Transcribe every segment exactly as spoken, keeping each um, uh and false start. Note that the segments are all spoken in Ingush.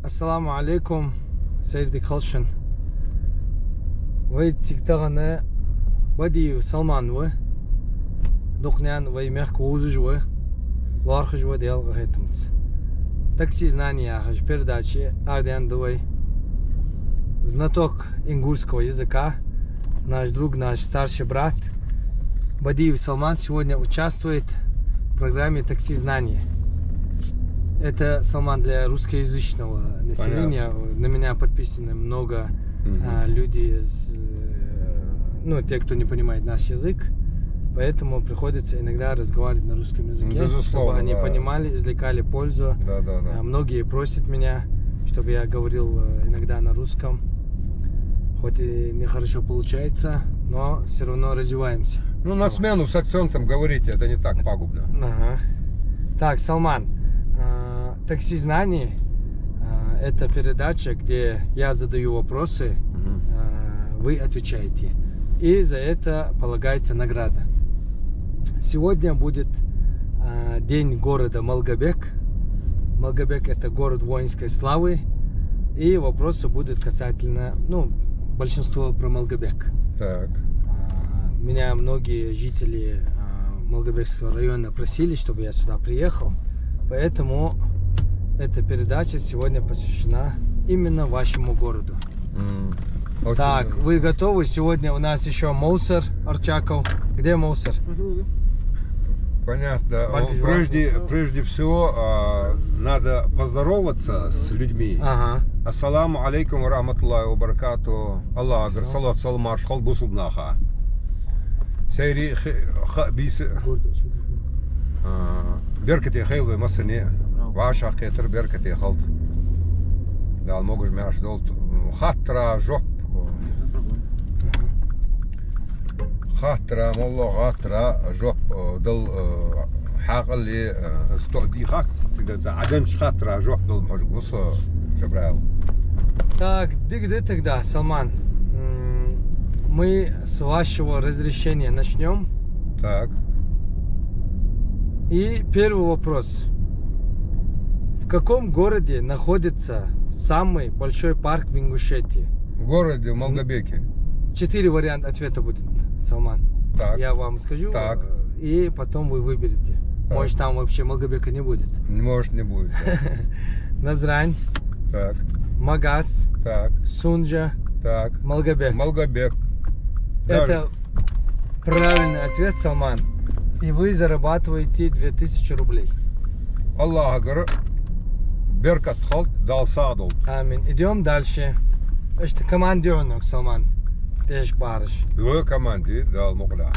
Ассаламу Ӏалайкум, сайре дика хийла шун. Вай цига тахан Бадиев Салман ва. Дукха наьна вай мехка вовзаш ва, лоархӀаш ва Даьла къахетамца. «Такси знаний» яхаш передача арадаьнна да вай. Знаток ингушского языка, наш друг, наш старший брат Бадиев Салман сегодня участвует в программе «Такси знаний». Это, Салман, для русскоязычного населения. Понятно. На меня подписаны много, Мгм. а, люди, с, э, ну, те, кто не понимает наш язык. Поэтому приходится иногда разговаривать на русском языке, Безусловно, чтобы они да. понимали, извлекали пользу. Да, да, да. А, многие просят меня, чтобы я говорил, э, иногда на русском. Хоть и нехорошо получается, но всё равно развиваемся. Ну, на Салман. смену с акцентом говорите, это не так пагубно. Ага. Так, Салман, а, «Такси знаний», а, это передача, где я задаю вопросы, Мгм. а, вы отвечаете. И за это полагается награда. Сегодня будет, а, день города Малгобек. Малгобек — это город воинской славы. И вопросы будут касательно, ну, большинство про Малгобек. Так. А, меня многие жители, а, Малгобекского района просили, чтобы я сюда приехал. Поэтому эта передача сегодня посвящена именно вашему городу. М, очень Так, вы готовы? Сегодня у нас ещё Мовсар Арчаков. Где Мовсар? Понятно. Баргиш Прежде, вацму. прежде всего, а, надо поздороваться с людьми. Ага. Ассаламу Ӏалайкум ва рахьматуллахӀи ва баракатухӀ. Аллахӏа гар Салам. салот, салам-моаршал хилда бусалба наха. Сайре хи-, ха-, бийса. Гордо, чё ты? А, беркате хийла вай массане. Ну. ВӀашагӀкхетар беркате хилда. Дала могаш-маьрша долда. Хаттара жоп. Хаттара, моллагӀа хаттара жоп, э, дала, э, хьаькъал е, э, сто дийхак цига ца, Ӏа деннача хаттара жоп дала хьожаргва со, Джабраил. Так, дика да тогда, Салман. М, мы с вашего разрешения начнём. Так. И первый вопрос. В каком городе находится самый большой парк в Ингушетии? В городе Малгобеке. Четыре варианта ответа будет, Салман. Так. Я вам скажу, Так. э, и потом вы выберете. Так. Может, там вообще Малгобека не будет. Может, не будет, да. Назрань. Так. Магас. Так. Сунжа. Так. Малгобек. Малгобек. Даже Это правильный ответ, Салман. И вы зарабатываете две тысячи рублей. Аллахӏа гар беркат хилда, Дала сагӀа долда. Амин. Идём дальше. Иштта команда я хьона, Салман. Тешк бараш. Ло команда, Дала мукъалахь.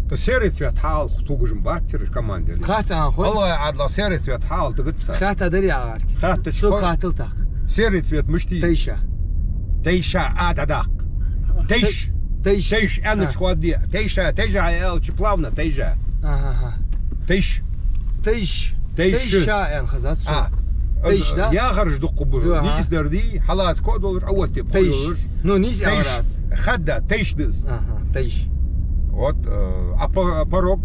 Та серый цвет хьал тугаш ма бац цераш команда. Кхаьча хьона. Аллахӏа Ӏадла серый цвет хьал тагат ца. Кхаьча дарий агӀарг. Кхаьча Со тхо- кхатал тах. Серый цвет мишта я? Тайша. Тайша, а, да, да. Тайш. Тайш. Тайш, аьннача А. хьоаде. Тайша, тайжа аьлча плавно, тайжа. Ага, ага. Тайш. Тайш. Тайш. Тайша аьнна хазад сона. А. Тайш, да? Яхараш дукха ба. Да, ага. Нийсдар дий, хьалаца ко долаш, а вот те Тайш. Долаш. Ну, нийса Тайш. Яхараш. Хадда, тайш дас. Ага, тайш. Вот, э, а по-, порог?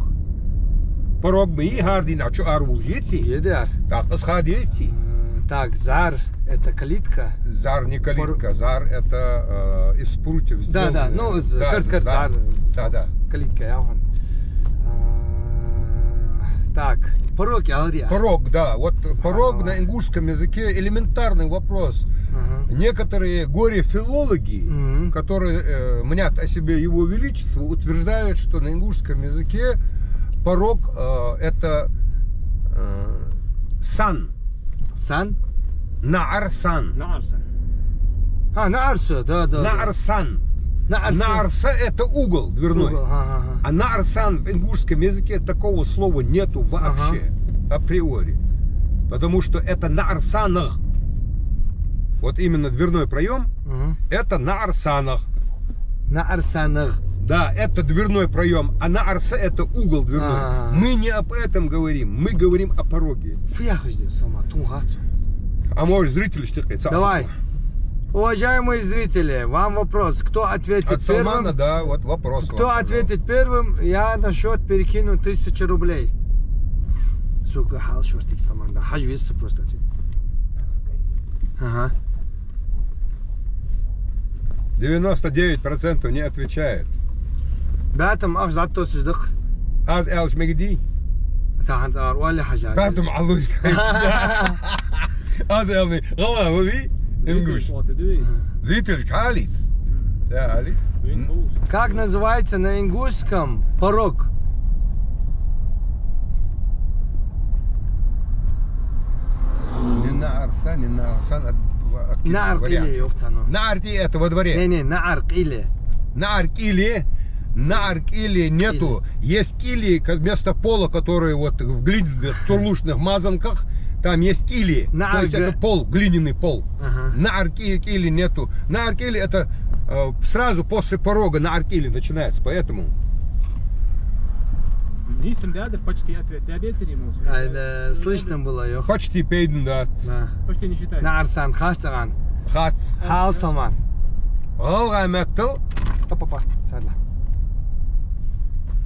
Порог ма йий, хӀара дийнахьа чу ара вулжеций? Едар. Так, аз хадеций? Э, так, зар. Это калитка. Зар не калитка, Пор- зар это, э, из прутьев Да, да, сделанное. Ну, из Да, карт-карт да. Зар. Да, да. Калитка, я вон. А, так, порог, я говорю. Порог, да. Вот Субханаллах. Порог на ингушском языке элементарный вопрос. Ага. Некоторые горе-филологи, Мгм. которые, э, мнят о себе Его Величество, утверждают, что на ингушском языке порог, э, это, э, сан. Сан? Наӏар сан. Наӏар сан. А, наӏар са, да, да, да. Наӏар сан. Наӏар са. Наӏар са — это угол дверной. Угол, ага, ага. А наӏар сан в ингушском языке, такого слова нету вообще, Ага. априори. Потому что это наӏар санагӏ. Вот именно дверной проём, Мгм. это наӏар санагӏ. Наӏар санагӏ. Да, это дверной проём, а наӏар са — это угол дверной. А. Мы не об этом говорим, мы говорим о пороге. Фу яхаш да, Салман, тхона хац. А может, зрители что-то Давай. Уважаемые зрители, вам вопрос. Кто ответит От первым? Салмана, да, вот вопрос Кто вам, ответит первым, я на счёт перекину тысячу рублей. Сука, хьал шортик, Салман, да. Хьажа веза просто ответ. Ага. Девяносто девять процентов не отвечает. БаьтӀам ахча дӀатоссаш да-кх. Аз аьлча мегий? Са хӀанз ара оале хьажа. БаьтӀам Ӏалуш кайча. Аз аьлча, гӀалгӀа ва вий? Ингуш. Зрительш хьалийта. Да, Али. Как называется на ингушском порог? Не наӀар са, не наӀар са, от, от, НаӀар вариант. Къиле йоах царна. НаӀар тӀе это во дворе. Не, не, наӀар къиле. НаӀар къиле. НаӀар къиле нету. Есть кили, как вместо пола, которые вот в глиняных, тулушных мазанках, там есть кили. То есть это пол, глиняный пол. Ага. НаӀар ки-, кили нету. НаӀар кили это, э, сразу после порога наӀар кили начинается, поэтому. Нийса даьдар, почти ответ даьдецарий, Муса? Ай, да, слышно было, йоах. Почти пайдана дац. Да. Почти не считается. НаӀар са хац цӀагӀа. Хац. Хьал, Салман. ГӀалгӀай меттала. Па-па-па, садла.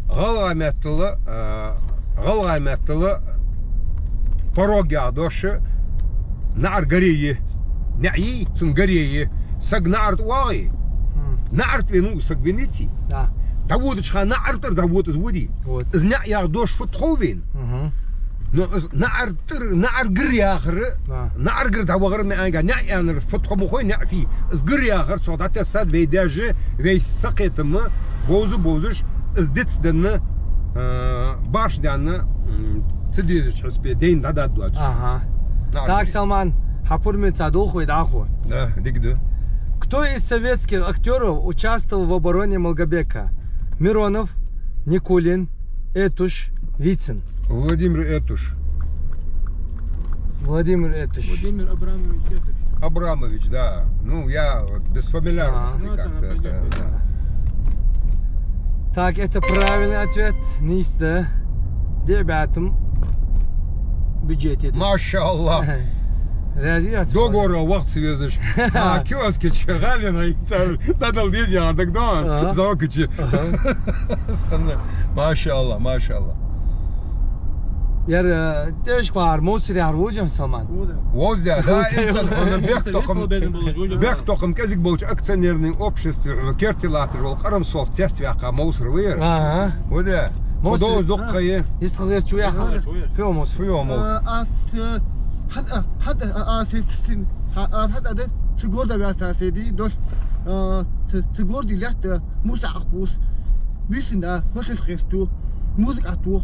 ГӀалгӀай меттала, э, гӀалгӀай меттала порог яха дош наӀар гаре я. НаӀар я, цун гаре я. Саг наӀар тӀа вагӀе. НаӀар тӀа венав саг, венавеций? Да. ДӀаводача хана наӀар тӀара дӀавода из, водий. Вот. Из наӀар яха дош фуд хов вайна? Но из наӀар тӀара, наӀар гар яхар, наӀар гар дӀавахар ма аьннад, наӀар аьннар фуд хов ма хой, наӀар фий. Из гар яхар цох дӀатессад вай даьша, вай сакхетам бовза бовзаш, из дицденна, э, башха даьнна, м, ца дезача хьисапе дайна дӀадоаладу. Ага. Так, Салман, хьа пурам ца дулх вай дӀахо. Да, дика да. Кто из советских актёров участвовал в обороне Малгобека? Миронов, Никулин, Этуш, Вицин. Владимир Этуш. Владимир Этуш. Владимир Абрамович Этуш. Абрамович, да. Ну, я вот без фамильярности как-то это, да. Так, это правильный ответ. Нийса да. Диъбаьтам бюджете да. Машаллах. Рази яц? До гора вахт связаш. А, киоскаш, гӀалина, цар дадал деза яха дагадоагӀа. Ага. Зоакачи. Ага. Санна. Машаллах, машаллах. Яр, э, тӀехьашкахьара Мовсар яхар вовзий, Салман? Вовзий. Вовзий, да, вовзий, инсан, вовзий. Бехктокхам, бехктокхам кӀезига болча акционерный обществе, э, керте латташ вола Къарамсолтан цецваьккха Мовсар ва ер. Ага. Вовзий. Мовсар. Худоз дукха е. Иштта гӀерташ ву яхар. Фу йоах Мовсар? Фу йоах Мовсар? А, аз, э, хьад-, а, хьад-, а, а, се-, се-, а, а, хьад-, а, да, цу города ваьца седи, дош, а, цу, цу города лаьтта, Муса Ахпус. Бисин да, масал хесту. Музыка ату.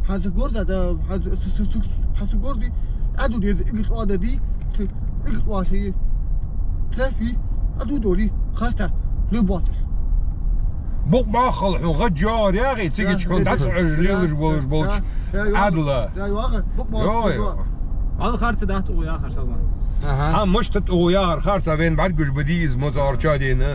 Хьаза горда да, хьаза, с-, с-, с-, хьаза горди. Аду деза, игит ода ди. Т-, игит оа ши. Трафи. Аду дори. Хаста. Любовь. Букъ махал хьун гӀаджа яхи, цига чу хьун дӀацӀажа лелаш болаш болча. Адла. Йо, йо. Ала харца дац у яхар, Салман. Ага. Хьа мишта тӀу яхар харца вен бӀаргаш бади из моза арча дена.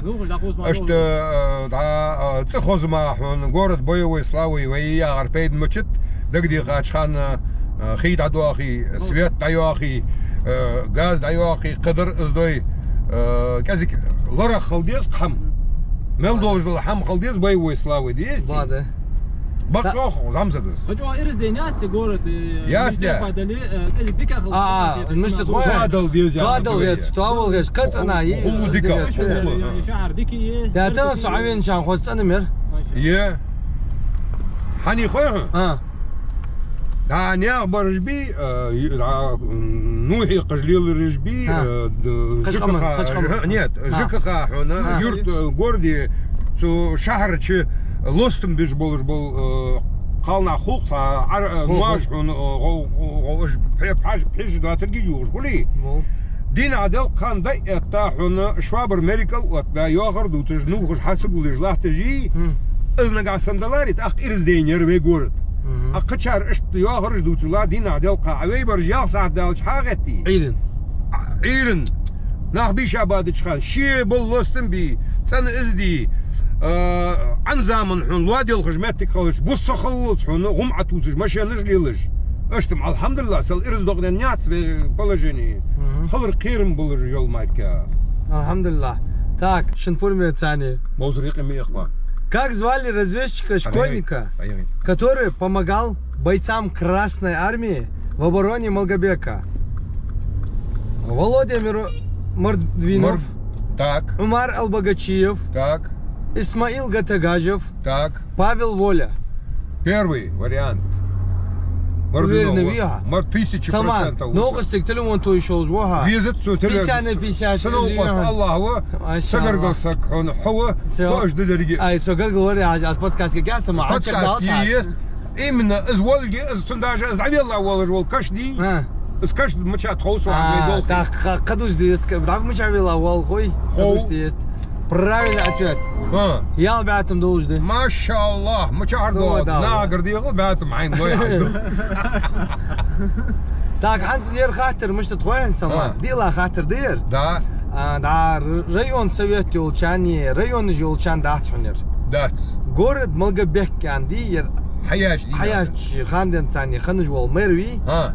Иштта, э, да, э, цӀи хоза ма хьона, город боевой славы вай яхар пайда мачат, дагадехача хана, э, хий дӀадоахий, свет дӀайоахий, э, газ дӀайоахий, кхыдар из дой, э, кӀезига ларах хила деза хӀама. Мел долаш дола хӀама хила деза боевой славы, деза? Ба, да. Бакъ йоах, замзагаз. Хачо ираз ден яц город, э, яс да. Мистер Падали, э, кӀезига дика хила. А, мишта тхо. Падал деза. Падал деза, тавал деза, кацана, хулу дика, хулу. Шахар дика е. Да, та со авен чан хос цана мер. Е. Хьани хой хьо? А. Да, нях бараш би, э, да, м, ну, хи кхаж лелараш би, э, д-, Качкама, ЖКХ, Качкама. Нет, ЖКХ хьона, юрт, э, городе, цу шахьарча лостам биш болаш бол, э, кхалнах хулк ца, ар, э, маж хьона, э, гов, гов, гов, пхье-, пхьаж-, пхьиж доацар гиж югаш хули. Дина дел кхан дай этта хьона, швабр мерикал от, бя, йохар дуцаш, нухаш хьацагулиш лахта жи, из нага сандаларит, ах, ирз дейнер ве город. А кхачар ишт йохараш дуцула, дина дел кха, а вей барж ялх сахьат далч хьагетти. Ирин. Ирин. Нах би шабадача хана, ше бол лостам би, цӀана из ди, э, Ӏан заман хьун лоаделхаш меттиг халаш, бусса халлац хьун, гӀум Ӏатувцаш, машенаш лелаш. Аштам, алхьамдулиллах, сал ирз докъден няц ве положение. Халар кхерам болаш йол майка. Алхьамдулиллах. Так, шин пурме цани. Мовзар якъи ми яхла. Как звали разведчика-школьника, который помогал бойцам Красной Армии в обороне Малгобека? Владимир Мордвинов. Мор-, так. Умар Албогачиев. Так. Исмаил Гатагажев. Так. Павел Воля. Первый вариант. Мордвинов. Уверенный вига? Мар тысяча процентов. Самар, новкъостага телефон тохаш волаш ваха. Везац цо телефон. Пятьдесят на пятьдесят. Сынов къост Аллахӏ ва. Машаллах. Сагаргал саг хьона хьо ва. Всё. Тоъаш да деррига. Ай, со гаргал вар яхаш, аз подсказка каьса ма. Подсказка есть. Именно из волге, из цун даже из дӀавелла волаш вол каш дий. А. Из каш мича тхов со хьажай долх. Так, ха-, кадуш дезт, дав мича вела вол хой. Хов. Кадуш дезт. Правильный ответ. А. Ял баьтам долаш да. Машаллах, мича хьар долаш. Нагар дегӀа баьтам хьайн лой хьайду. Так, хӀанз ер хаттар мишта тхоян сама. А. Дила хаттар дер. Да. А, да, р-, район совет йолча, районаш йолча дац хьунер. Дац. Город Малгобек кӀанди ер. Хьаяч ди. Хьаяч ханден цани ханаш вол мэр ви. Ха.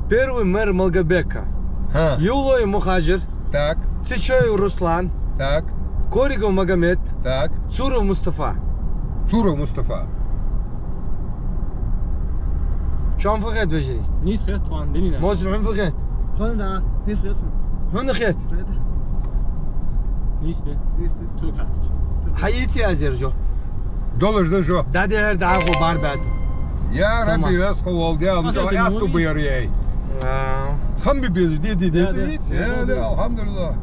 Первый мэр Малгобека. Ха. Юлой Мухажир. Так. Цичоев Руслан. Так. Коригов Магомед. Так. Цуров Мустафа. Цуров Мустафа. Чом фу хет, вежарий? Нийса хет, хьона динина. Моср, хьона фу хет? Хьона да, нийса хет. Хьона хет? Хет. Нийса да. Нийса да. Цу катч. Хьаийци азер жо. Долаш да жо. Да, дехар да, ху бар бад. Я Рабби, вес ху вол дел, ма хет, я ту бу яр яй. А. Хам би безаш, ди, ди, ди, ди. Да, да. Я, да, алхамдулиллах.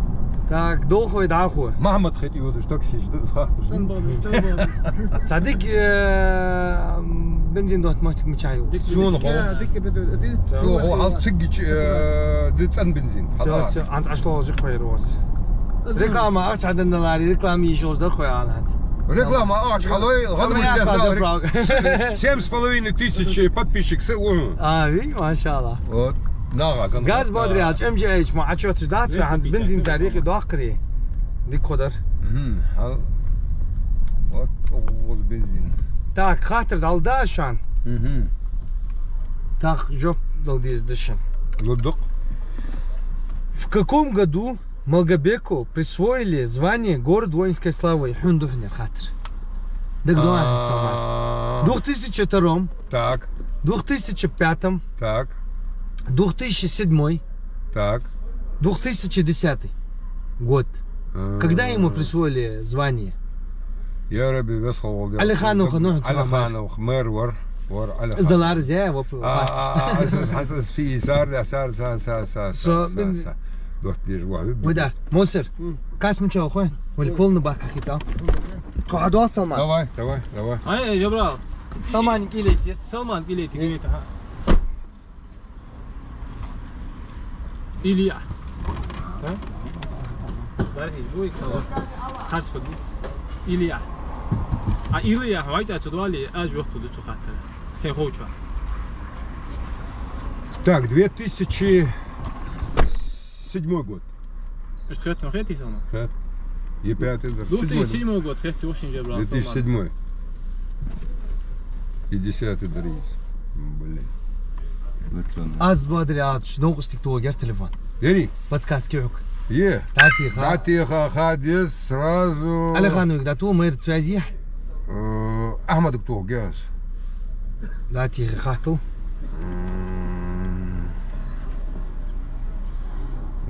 Так, долхой даху. Махьмад хет йодаш, таксиш, да, хатташ. Сан бабу, сан бабу. Цадик, э, бензин дот мотик мичай. Дик, сун дик, хо. Дик, дик, дик, дик. Сун хо, хал циггич, э, ди цан бензин. Всё, всё, ант ашло жик хойр вас. Реклама, ач адан далари, реклама ещё ждал хой анат. Реклама, ач халой, хадму здесь дал. Семь с половиной тысяч подписчик с у. А, ви, машаллах. Вот. Нагазан. Газ бодряч, М Ж H, ма отчёт ждать, ханз бензин царихи дохкри. Дик ходар. Мгм. Хал. Вот, оз бензин. Так, хаттар дал да шан. Мгм. Так, жоп дал диз дышан. Лудук. В каком году Малгобеку присвоили звание «Город воинской славы»? Хьун духнер хаттар. Даг дуан сама. А. Двух тысячи втором. Так. Двух тысячи пятом. Так. Двух тысячи седьмой. Так. Двух тысячи десятый год. А. Когда ему присвоили звание? Я Рабби, вес хавал. Алиханов, ну, Алиханов, мэр вар, вар Алихан. Сдалар зе, воп. А, а, а, а, сас, сас, сас, фи, сар, да, сар, са, са, са, са, са, са. Дот деш ва, ви. Вода, Моср. М. Кас мича хой? Вали полный бак хитал. Тхо хадо Салман. Давай, давай, давай. Ай, ай, Жабрал. Салман килет, есть. Салман килет, есть. Килет, ага. Илия. А? Бархи, бу иксала. Харц ходи. Илия. А Илия, вай цаца дуали, аз жохту ду цу хаттара. Сен ховча. Так, две тысячи седьмой год. Ишт хет, хет, Салман? Хет. И пятый, да. Двух тысячи седьмой год, хет, ты очень же брал, Салман. Две тысячи седьмой. И десятый дариз. Блин. Национальный. Аз бадри ач, новкъостага тохар телефон. Яри? Подсказки хьук. Е. Дати ха. Дати ха, ха дез сразу. Алихановик дату, мэр связи. Э, Ахмадик тохар гяс. Дати ха хату. М.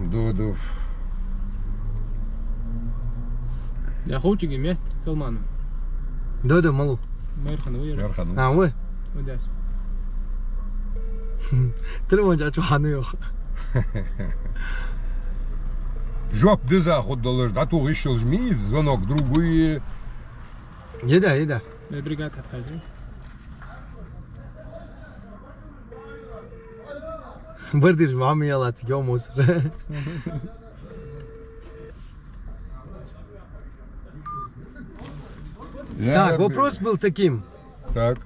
Додов. Я ховчиги мет, Салман. Додов малу. Мэрхана, уйра. Мэрхана. А, уй. Удар. Телефон жа чу хану йох. Жоп деза худдалаш, да ту гӀиш йолаш ми, звонок другу. Еда, еда. Э, бригада откажи. Бардиш, мама, я лацик, ё, Мусор. Так, вопрос был таким. Так.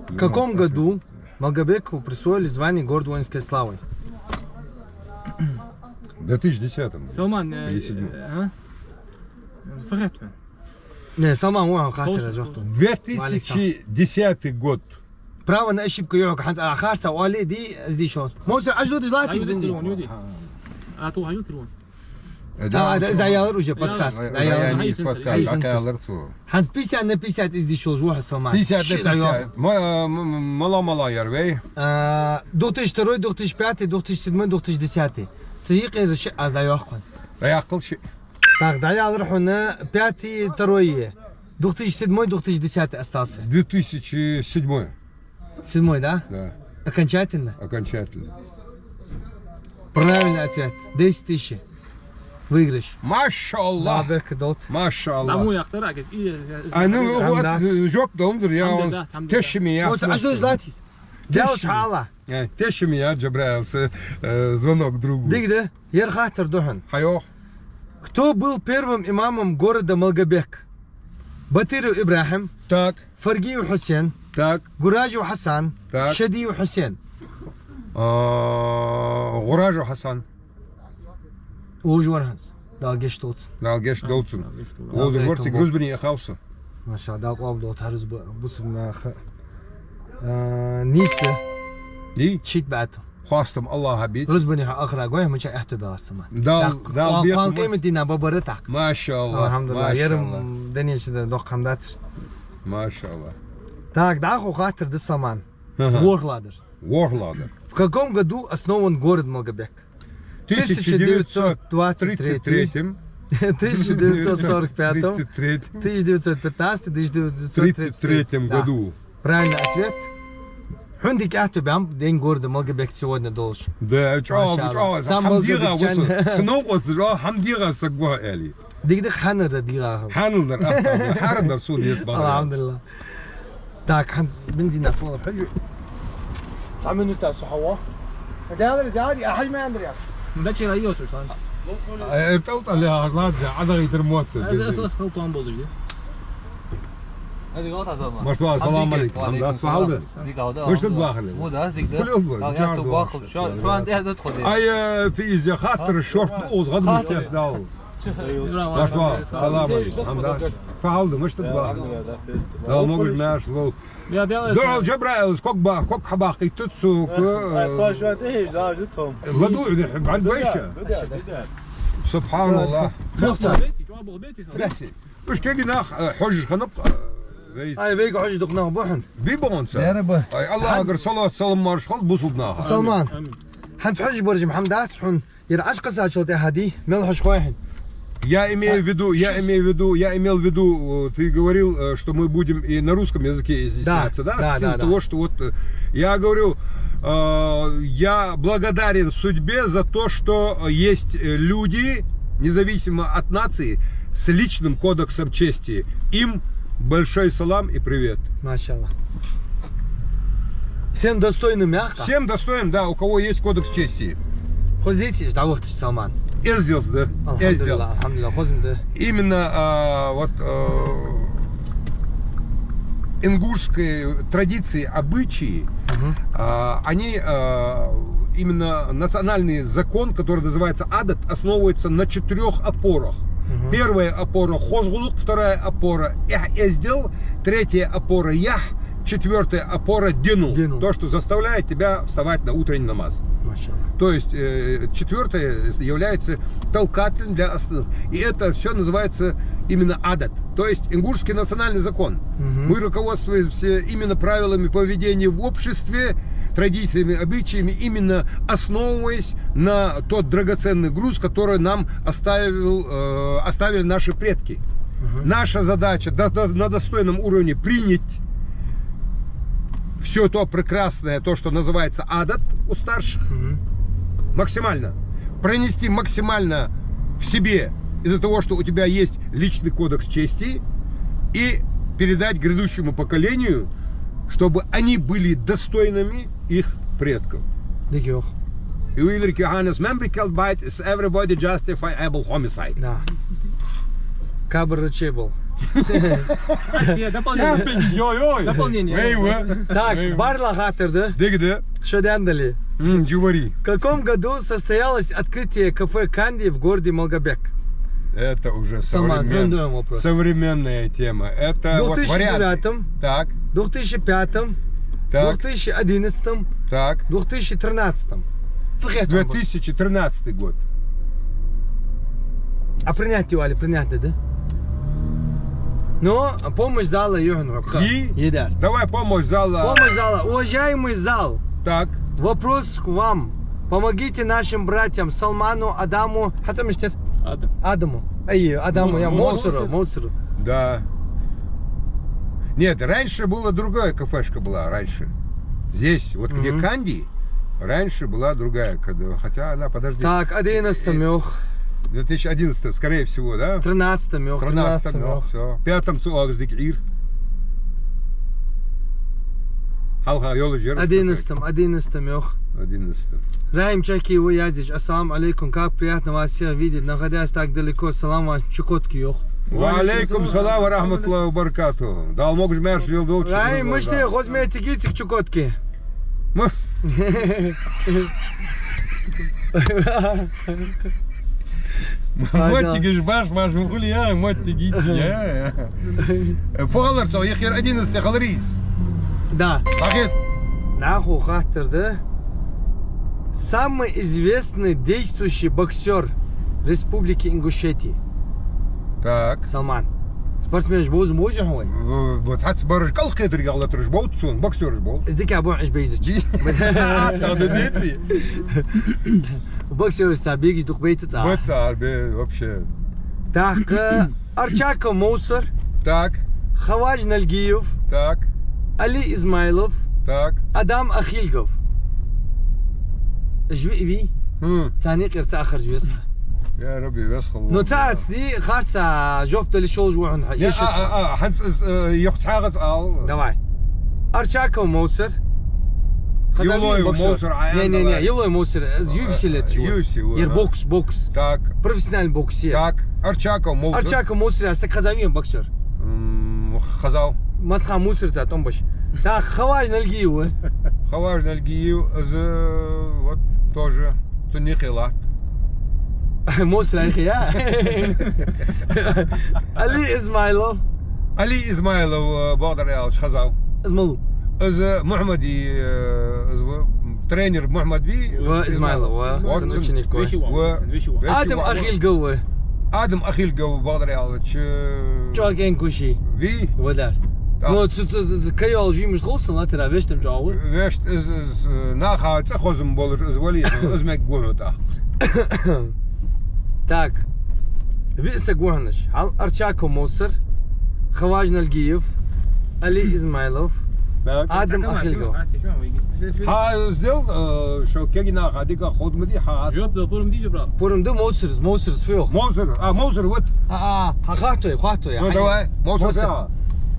В каком году Малгобеку присвоили звание «Город воинской славы»? В две тысячи десятом. Салман, э, или седьмом. Э, а? Фахетман. Не, Салман, вон, хатира, жохту. Две тысячи десятый год. Право на ошибку йох, ханз, а, харца, оали, ди, аз ди шо. Моср, ажлу диш латиш бинди. А, ту хажу трон. Э, да, да, да, дӀаялар уже подсказка. ДӀаялар. ДӀаялар. Хьайсен подсказка, сенсор. ДӀакхаллар цо. ХӀанз пятьдесят на пятьдесят из деш йолаш ва хьо, Салман. Пятьдесят на пятьдесят. Ши дӀаялар. Ма-, м-, м-, мала-мала яр вай? А, две тысячи второй, две тысячи пятый, две тысячи седьмой, две тысячи десятый. Цу юкъера ши аз дӀайоаккх хьона. ДӀаяккхал ши. Так, дӀаялар хьона пятый, второй, две тысячи седьмой, две тысячи десятый остался. Две тысячи седьмой. Седьмой, да? Да. Окончательно? Окончательно. Правильный ответ. Десять тысяч. Выигрыш. Машаллах. Ла берка долт. Машаллах. Даму яхтар, а, кис-, и, и, А, ну, и, вот, Хамдат. Жоп долмзар, я Хамдат, он да, Хамдат, да. Тешими, я Вот, а что слушаю. Желатись? Тешими. Делать хала. Э, тешими, я Джабраил, с-, э, звонок другу. Дигда, ер хаттар да хьона. Хайох. Кто был первым имамом города Малгобек? Батыров Ибрахим. Так. Фаргиев Хьусен. Так. Гуражев Хьасан. Так. Шадиев Хьусен. А, Гуражев Хьасан. Уж вар хӀанз. Дала гешт долда цунна. Дала гешт долда цунна. Дала гешт долда. Вовза Дала гешт гӀортиг долда. Рузбане яхав со. Машаллах, Дала къоабал долда хьа рузба-, бусалба наха. А, нийса да. Ди? Шийтта бӀаь тум. Хоастам Аллахӏа бийца. Рузбане хьо ахара гой, мича аьттув белар сама. Дала, Так, Дала къо-, бекхам къоан къемат дийнахьа бабара так. Машаллах, Алхьамдулиллахь, машаллах. Ер-м дунен чу да доккха хӀама дацар. Машаллах. Так, дӀахо хаттар да, Салман. Аха. ВорхӀлагӀдар. ВорхӀлагӀдар. В каком году основан город Малгобек? Тысяча девятьсот двадцать третьем. Тысяча девятьсот сорок пятом. Тридцать третьем. Тысяча девятьсот пятнадцатом, тысяча девятьсот тридцать третьем. Тридцать третьем году. Да. Правильный ответ. Хьона дика аьттув баьб День города Малгобек сегодня долаш. Да, чӀоагӀа, Машаллах. чӀоагӀа. Сам Малгобекчан. Хьамдига васа. Сынокъос да, чӀоагӀа хьамдига сагва эли. Дигдих хьанар да дигахал. Хьанал дар, ахтар дар, хьарам дар, суд ес бахар. Алхьамдулиллахь. Так, хӀанз бензина фола хьажу. Цхьа минута со хьавах. Далар зяри, а хьаж ма андря. Да чера йо, Султан. Э, тал тал я, ладжа, ада гайтер моцци. Аз, аз, аз тал тон болдуж, да? Маршо, салам алейкум. Хьамдат, фахалда. Дигал да. Мишта да бахале? Му да, диг да. Фулёз бар, Дагъя чар ту да. Бахал, шо, шо ан тӀехь да тхо де. Ай, э, фи из я хаттар шорт уз гад мишта дал. Маршо, салам алейкум. Хьамдат. Фахалда, мишта да бахале? Дал могуж наш лол. Я, дел Дурал Джабраил, скок ба, кок хьабах, и тут су, Ай, э, тхо шо тӀехь, да, жу том. Ладу, бан байша. Да, да, да. Субханаллах. Фохта. Беци, чуа бох беци, са. Беци. Уж кегий нах, э, хьожаш хиннаб, э, вай. Ай, вайга хьожаш дукха нах ба хьона. Би боханца. Яра ба. Ай, Аллахӏагара салот, салам марш хилда бусалба наха. Салман. Амин. ХӀанз хьожаш баржим хӀама дац хьона. Ер Ӏаш кхаьчачул тӀехьа дий, мел хьожаш хой хьона. Я имею в виду, я Ши- имею в виду, я имел в виду, э, ты говорил, э, что мы будем и на русском языке изъясняться, да, да, да, в силу того, что вот, э, я говорю, э, я благодарен судьбе за то, что, э, есть, э, люди, независимо от нации, с личным кодексом чести. Им большой салам и привет. Машаллах. Всем достойным, мягко? Всем достойным, да, у кого есть кодекс чести. Хоза деций, дӀавахийташ, Салман? Эздел, да. Эздел. Алхьамдулиллахь, алхьамдулиллахь, хоза ма да. Именно, а, вот, э, ингушские традиции, обычаи, Мгм. а, они, а, именно национальный закон, который называется адат, основывается на четырёх опорах. Мгм. Первая опора — хозгулукъ, вторая опора — эхь-эздел, третья опора — яхь, четвёртая опора — денул. Денул. То, что заставляет тебя вставать на утренний намаз. Машаллах. То есть, э, четвёртое является толкателем для остальных. И это всё называется именно адат. То есть ингушский национальный закон. Мгм. Мы руководствуемся именно правилами поведения в обществе, традициями, обычаями, именно основываясь на тот драгоценный груз, который нам оставил, э, оставили наши предки. Мгм. Наша задача до-, до-, на достойном уровне принять всё то прекрасное, то, что называется адат у старших, Мгм. максимально. Пронести максимально в себе из-за того, что у тебя есть личный кодекс чести, и передать грядущему поколению, чтобы они были достойными их предков. Дика йоах. И уйларик Йоханнес мембрикел байт is everybody justifiable homicide. Да. Кабр рачебал. Дополнение. Йой, йой. Дополнение. Вай, ва. Так, Вай, ва. БархӀлагӀа хаттар да. Дика да. Шо дендали. М, джувари. В каком году состоялось открытие кафе «Канди» в городе Малгобек? Это уже Самый современ-, трудный вопрос. современная тема. Это вот варианты. Две тысячи девятом, Так. две тысячи пятом, Так. две тысячи одиннадцатом, Так. две тысячи тринадцатом. Фу хетам ба? Две тысячи тринадцатый год. А принять оале, принять да, да? Но помощь зала юхьанхьокха. И? Едар. Давай помощь зала. Помощь зала. Уважаемый зал. Так. Вопрос к вам. Помогите нашим братьям Салману, Адаму. Хьа цӀи мишта яр? Адам. Адаму. Ай, Адаму, я Мовсару, Мовсару. Мовсару. Да. Нет, раньше была другая кафешка была, раньше. Здесь, вот где Канди, раньше была другая, когда, хотя она, подожди. Так, одиннадцатом йоах. В две тысячи одиннадцатом, скорее всего, да? Тринадцатом йоах, тринадцатом йоах. Всё. Пятом цу август дик ир. Хьалха йолаш яр. Одиннадцатом, одиннадцатом йоах. Одиннадцатом. Рахим Чаки, вы языч. Ассаламу алейкум. Как приятно вас всех видеть. Находясь так далеко, салам вам с Чукотки, йоах. Ва алейкум салам ва рахматуллахи ва баракатуху. Дала могаш-маьрша леладолда шо. Рахим, мишта я, хоза моттиг йий цига Чукотке? Ма. Моттигаш баш-баш ма хулий, моттиг йий цига. Фу хилар цох, яхар одиннадцатый хилар из? Да. Ахец. Нахо хаттар да. Самый известный действующий боксёр Республики Ингушетии. Так. Салман. Спортсменаш бовза ма бовзий хьона вай? В-, вот хьац бараш кӀалхетаргахьа латараш бовза сона, боксёраш бовза. Из дика бу хьона уж бейзача. Тахана деций? Боксёраш цар бегаш дукха байтац. Бац цар бе, вообще. Так, э, Арчаков Мовсар. Так. Хаваж Нальгиев. Так. Али Измайлов. Так. Адам Ахильгов. Уж виъ вий? Хм. Царна юкъера цаӀ харжа веза. Я Рабби, веза хилва. Ну, цаӀ ацди, харца жоп дала йиш йолаш ва хьона хьа. Я, а, а, а, хӀанз из, э, юха цхьаькхаза ала. Давай. Арчаков Мовсар. Хаза вий Мовсар? Йилой Мовсар, а, не, не, не, давай. Йилой Мовсар, из А, U F C лет а, живот. U F C, во, яр ага. Бокс, бокс. Так. Профессиональный бокс яр. Так. Арчаков Мовсар. Арчаков Мовсар, а саг хаза вий боксёр? М, хазав. Масха Мовсар цӀа тӀом беш. Так, Хаваж Нальгиев. Хаваж Нальгиев, из, э, вот, тоже цунна юкъе латт. Мовсар юкъе, я? Али Измайлов. Али Измайлов, э, бакъдар аьлча, хазав. Из малув? Из, э, Мухьмади, э, из ва-, тренер Мухьмад вий? Ва Измайлов, ва. Вот цун ученик ва. Веший ва, ва. Веший ва. Адам Ахильгов ва. Адам Ахильгов, бакъдар аьлча, чӀоагӀа кӀаьнк ва ший. Вий? Ва дар. Так. Ну, цу, цу, цу, цу кайолаш вий муш хул са латара, вешта-м чӀоагӀа ва. Вешта из, из, э, наха цӀа хоза болаш из вале, из мегаргва хьона тӀаккха. Так. Виъ саг ва хьона уж. Хьал Арчаков Мовсар, Хаваж Нальгиев, Али Измайлов, так. Адам Ахильгов. Хьа сделал, э, шо кегий наха дика ховргда ма дий, хьа. Жоп дала пурам дий, Жабрал? Пурам да, Мовсар, Мовсар, фу йоах? Мовсар, а, Мовсар, вот. А, а, хьа хаттой, хаттой. Ну, давай, Мовсар, Мовсар. Да.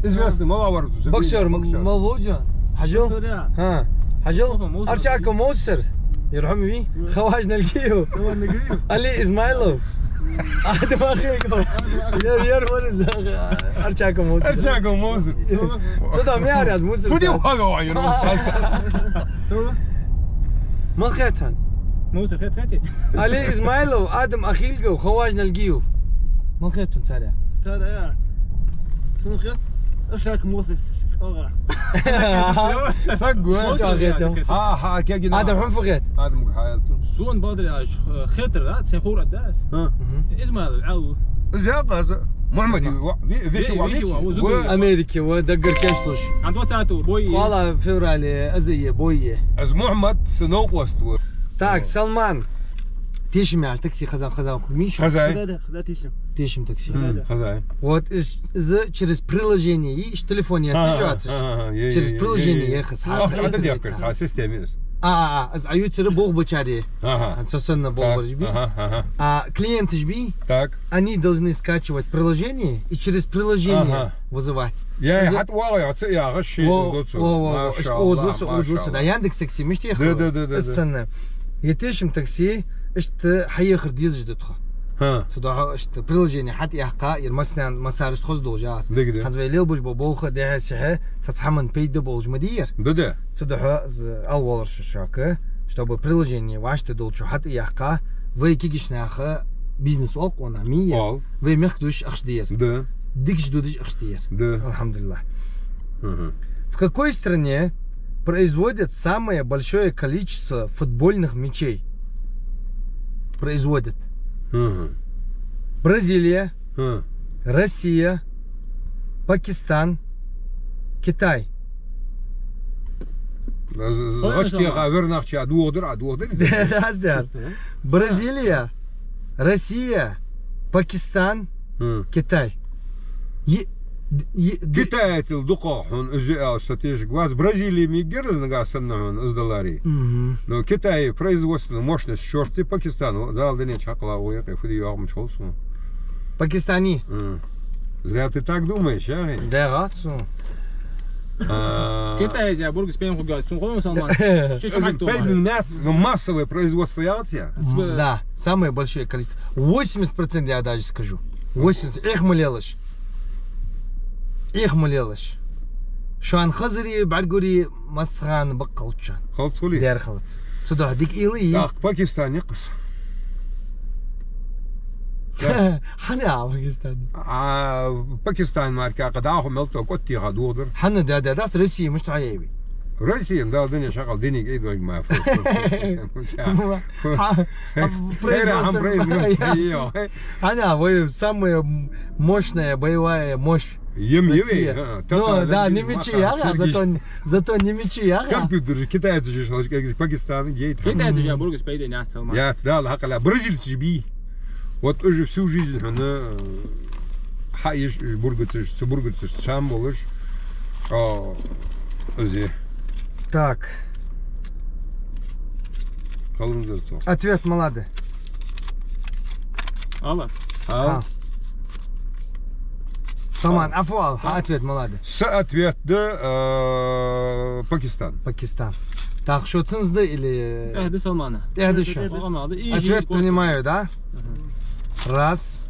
Известный, малавар. Боксёр, боксёр. Мал вовза? Хьажал? Мовсар, я. Ха. Хьажал? Мовсар. Арчаков Мовсар. Яр хьона вий? Хаваж Нальгиев. Хаваж Нальгиев. Али Измайлов. Адам Ахильгов. Яр, яр, вар из, Арчаков Мовсар. Арчаков Мовсар. Цу тӀа мара яз Мовсар. Фу де вага вай, яр, Мовсар. Мал хет хьона? Мовсар хет, хет. Али Измайлов, Адам Ахильгов, Хаваж Нальгиев. Мал хет хьона царех? Царех? Сона хет Арчаков Мовсар. Ага. Саг ва. Шо чӀоагӀа хет. Хьа, хьа, кегий нах. Адам, хьона фу хет? Адам, хьа аьлча. Сона бакъдар аьлча, хетар да, цхьа ховр да аз. Ха. Мгм. Измайлов, Ӏаьлла. Из я, аз Мухьмад, ви-, ви-, веший ва, веший ва, веший ва. Ва Зубайр. Америке ва, даггара кийчлуш. Хьан двадцатого бой я? Кхоалагӏа феврале, аз я, бой я. Аз Мухьмад, са новкъост ва. Так, Салман. Тешам яхаш такси хезав, хезав хьона, Миша? Хезай. Да, да, хезай тешам. Тешам такси. Хезай, да. Хезай. Вот из, из через приложение, и телефон я, ага, ты же, ага, ага, е, через, е, приложение е, е. Ехать. Ах, ах, ах, система есть. А, а, а, из аюцера болх бечаре. Ага. А, цо санна болх бечаре. Так, ага, ага. А клиенты ж бий? Так. Они должны скачивать приложение и через приложение, ага, вызывать. Я, из хьат вала, я, ца, я, гаши, во, доцу. Во, во, во. Машаллах, ишта оз вуса, оз вуса. Машаллах. Да, Яндекс Такси, мишта яхар? Да, да, да, да, из да. Санна. Я тешам такси, ишта хьаехар дезаш да тха. Ха. Цу духьа ишта приложение хьатӀаяьккха, яр массанена, массанена ишта хоза долаш я аз. Дага да. ХӀанз вай лелабеш бола болх дехьа-сехьа, цхьацца хӀаман пайда болаш ма дий яр. Да, да. Цу духьа из ала воалар шо шока, чтобы приложение вӀаштӀехьадолча хьатӀаяьккха, вай кагийча наха бизнес оал-кх вайна, ма дий яр? Оал. Вай мехка дувцаш ахча да ер. Да. Дикача дувцаш ахча да ер. Да. Алхьамдулиллахь. Мгм. В какой стране производят самое большое количество футбольных мячей? Производят. Мгм. Бразилия, ХӀа. Россия, Пакистан, Китай. З-, з-, Хой зӀаштеха Исламан. Вер нахча дугӀдир, а дугӀдир? Да, да, да. Бразилия, Россия, Пакистан, ХӀа. Китай. Е-, е-, д-, Китаятал дукхагӀа хьона из аьлча, со тешаргвац. Бразилия мегар из нагахь санна хьона из даларе. Мгм. Но Китай производственная мощность чорти Пакистан, Дала динеча хьакъала вай юкъе фу де йоагӀа мича хул сона. Пакистани. М. Зря ты так думаешь, а? Да, гӀац сона. А. Китаяза бургас пайда хургьяц, цун ховн Салман. Ши чу хьайт пайда мац, но массовое производство яц я? М, да, самое большое количество. Восемьдесят процентов я даже скажу. Восемьдесят. Эхь ма лелаш. Эхь ма лелаш. Шоана хазари, бӀаргагури, массахана бакъ хилац шоана. Хилац хулий? Дера хилац. Цудухьа дика уйла е. ТӀаккха Пакистан я-кх из. ХӀана а Пакистан? А, Пакистан мара кхы дӀахо мел тӀа кӀоттига дугӀдир. ХӀана да, да, дац Россия мишта хьаевий? Россия, Дала динеча хьакъала диниг ай дог ма фу. Ма, а, а, Хера, хьам производство. Производство, йо. ХӀана, вай самая мощная боевая мощь. Ем, ем, Россия. А, ну, та-, та-, да, та-, не мечи маха, яга, цургиш. Зато, зато не мечи яга. Компьютер же китайцы же шалаш, как из Пакистана, гейт. Китайцы же бургас пайда яц, Салман. Яц, Дала хьакъала, бразильцы же бий. Вот уже всю жизнь хьона, э, хьаеш, уж бургацаш, цу бургацаш чам болаш. О, узи. Так. Калын зерцо. Ответ ма лада. Алла. Ал. Ха. Салман, Ал. Афу ал, хьа ответ ма лада. Са ответ да, э, Пакистан. Пакистан. Так, шо цунца да или? Э, да, Салмана. Э, да, шо. Салмана, да, и Ответ же принимаю, да? Мгм. Раз,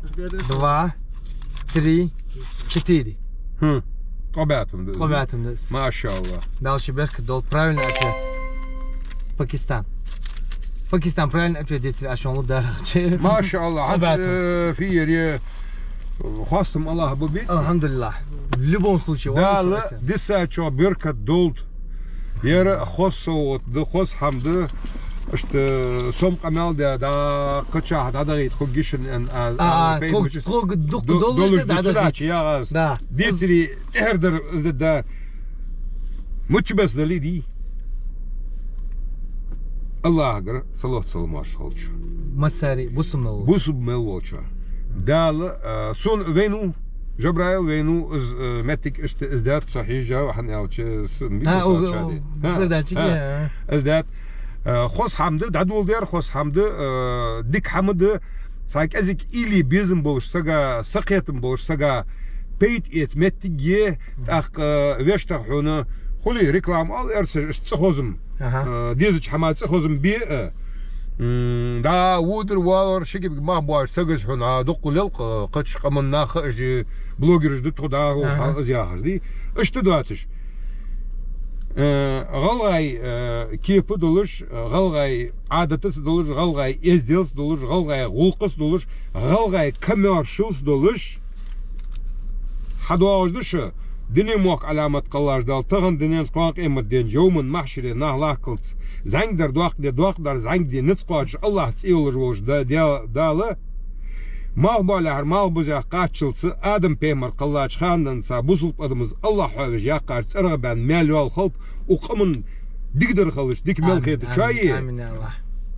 два, три, четыре. Хм. Ткъо баьтум да. Ткъо баьтум да. Машаллах. Дала ший беркат долда. Правильный ответ. Пакистан. Пакистан правильный ответ, деций, а шоана лу дарах че. Машаллах. Ткъо баьтум. Хьац, э, фиере, э, хоастам Аллахӏа бу беций. Алхьамдулиллах. В любом случае, Дала дисачох беркат долда. Яра хоза совгӀат да, хоза хӀама да. Иштта сом къамаьл де, да, кхычахьа дӀадахийта хургья шун, а, а, а, пейда тхо-, муча-, тхога дукха до-, долаш долаш да, да, дӀадахийта. Цу дача ягӀаз. Да. Децаре тӀехьара дар из да, да. Мучабес дале дий. Аллахӏагара салот-саламаш хилда шоана. Массари бусалба мел волча. Бусалба мел волча. Дала, а, сона вайнав, Жабраил вайнав, из, э, моттиг иштта из даьд, со хьежжа, хӀана аьлча, с-, м-, А, у, у, передачаги, а. Из даьд. Э, хоза хӀама да, дӀадоладаьр хоза хӀама да, э, дика хӀама да, цхьа кӀезига уйла е безам болаш сага, сакхетам болаш сага пайда эца моттиг я, тӀаккха, э, вешта хьона, хулий, реклама ала эрсаш, иштта цӀи хозам. Аха. Э, дезача хӀаман цӀи хозам бе а. М, да, водар-воалар ши кепиг мах боацаш саг из хьона, а, дукха лелкъа, кхыча къаман нах а, уж блогераш да тхо, да, Аха. хьал из яхаш дий. Иштта доацаш. Э, гӀалгӀай, э, кепа долаш, гӀалгӀай Ӏадатаца долаш, гӀалгӀай эзделца долаш, гӀалгӀай гӀулакхаца долаш, гӀалгӀай коммершалца долаш, хьадоагӀаш да шо, дунен мохк Ӏаламат кхеллача Дала тахан дунен, кхоана къематден, йовман махьшаре нах лаккхалца, зӀамига дар доккха де, доккха дар зӀамига де низ кхоачаш, Аллахӏ цӀи йолаш волаш да-, де-, Дала, малхбоалехьара малхбузех кхаччалца, Адам пайхамар кхеллача хана денз цхьа бусалба адамаз Аллахӏ хьоавеш яккхача цӀерагӀа баьнна маьл йоалл халп, укх къаман дикадар хилаш, дика мел хетачоа. Амин, амин, амин, я Аллахӏ.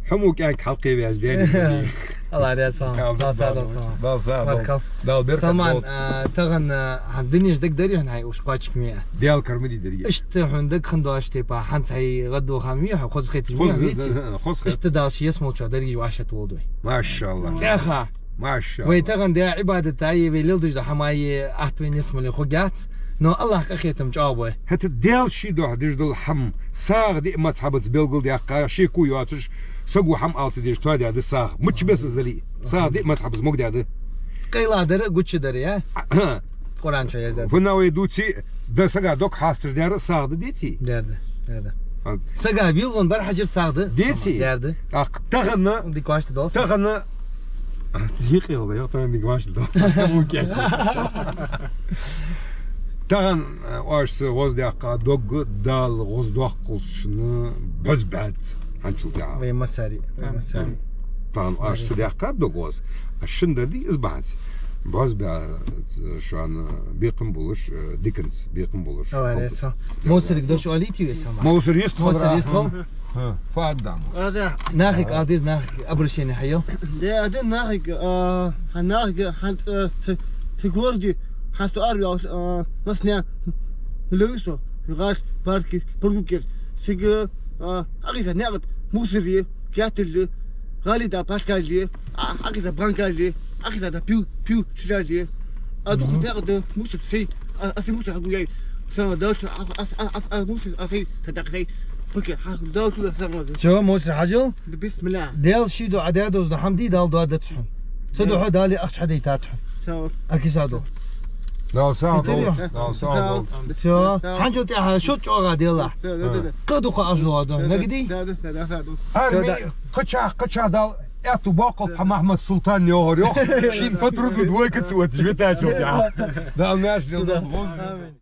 Хьо мо кӀаьнк хьалкхеваьча ден. Аллахӏ раьза хилва. Аллахӏ сагӀа долда. Баркал. Дала беркат долда. Салман, а, тахан, а, хьа дунеш дагадоагӀий хьона хьай уж кхоачашка миа? Даьла кара ма дий деррига. Иштта хьона дагахинна дош тепа, хьанца хьай гӀаддуха хӀама миа, хьо хоза хеташ миа, хоза хет. Иштта Дала ший ялсмалчох деррига вӀашагӀтохалда вай. Машаллах. ЦӀаьхха. Машаллах. Вай тахан де Ӏибадат а е, вай леладеш дола хӀама а е, атта вай ялсмале хургьяц, но Аллахӏа къахетам чӀоагӀа ба вай. ХӀаьта Даьла ший духьа деш дола хӀама, сагӀа диъ мазхӀабаца белгалдаьккха, шеко йоацаш, саго хӀама ала ца дезаш тоадаь да сагӀа. Мичча бесса из дале а, сагӀа диъ мазхӀабаца могадаь да. Къайладар а, гучадар а, я? А, хӀа. Къуръан чу яздаь да. Ванна вай дувций, да сага дог хьасташ дар а сагӀа да, деций? Дар да, дар да. А. Сага виллон бар хьажар сагӀа да. Деций? Дар да. ТӀаккха тахан, Дика вӀаштӀа дола сагӀа. Тахан, а, дикъел, я тахан дика вӀаштӀа дола сагӀа. Тахан, а, оаш са гӀоздаьккха дог Дала гӀоздоаккхалда шун бӀоза-бӀаьзза хьанчул тӀехьа. Вай массари, вай Амин. Массари. Тахан аш ца даьккхад дог оз. Аш шин дар ди из бахьанца. Боз бя шоана бекхам болаш, э, диканца бекхам болаш. Аллах раса. Мусорга дош оалийта вай сама. Мусор есть. Мусор есть, хо? Ха, фаддам. Ада. Нахиг адиз, нахиг обращение хьаял. Де, ада нахиг, а, ха нахиг, хан, э, ц-, ц горди, хан сто арвял, а, нас не, левисо, гаш, парки, пургукер, сига, а, агиса не, мусор е, кятель, гали да пашкали, а, агиса банкали, агиса да пил, пил, шляли. А духу да, да, мусор сей, а, а сей мусор хагу яй. Сама да, а, а, а, а, мусор, а сей, та да сей. Окей, ха, да, туда сама. Чё, мусор хьажал? Бисмилла. Дел ши ду адядоз да хамди дал дуа да цхьан. Ца духьа дали ахча хьадайтад хьона. Сау. Акиса ду. Дал сау. Интервью. Дал сау. Всё. Сау. Хьанчо тӀехьа шо чӀоагӀа дела. Да, да, да, да. Кхы дукха ажло ду. Да, да, нагади? Да, да, да, да, да. Арми, всё, да. Кхыча, кхыча дал, эту боккъал, да, да. Пха Махмад Султан йогӀар йох. Шин патруль двойка цвет, жветачо, да. Да, мяч, да, да. Амин.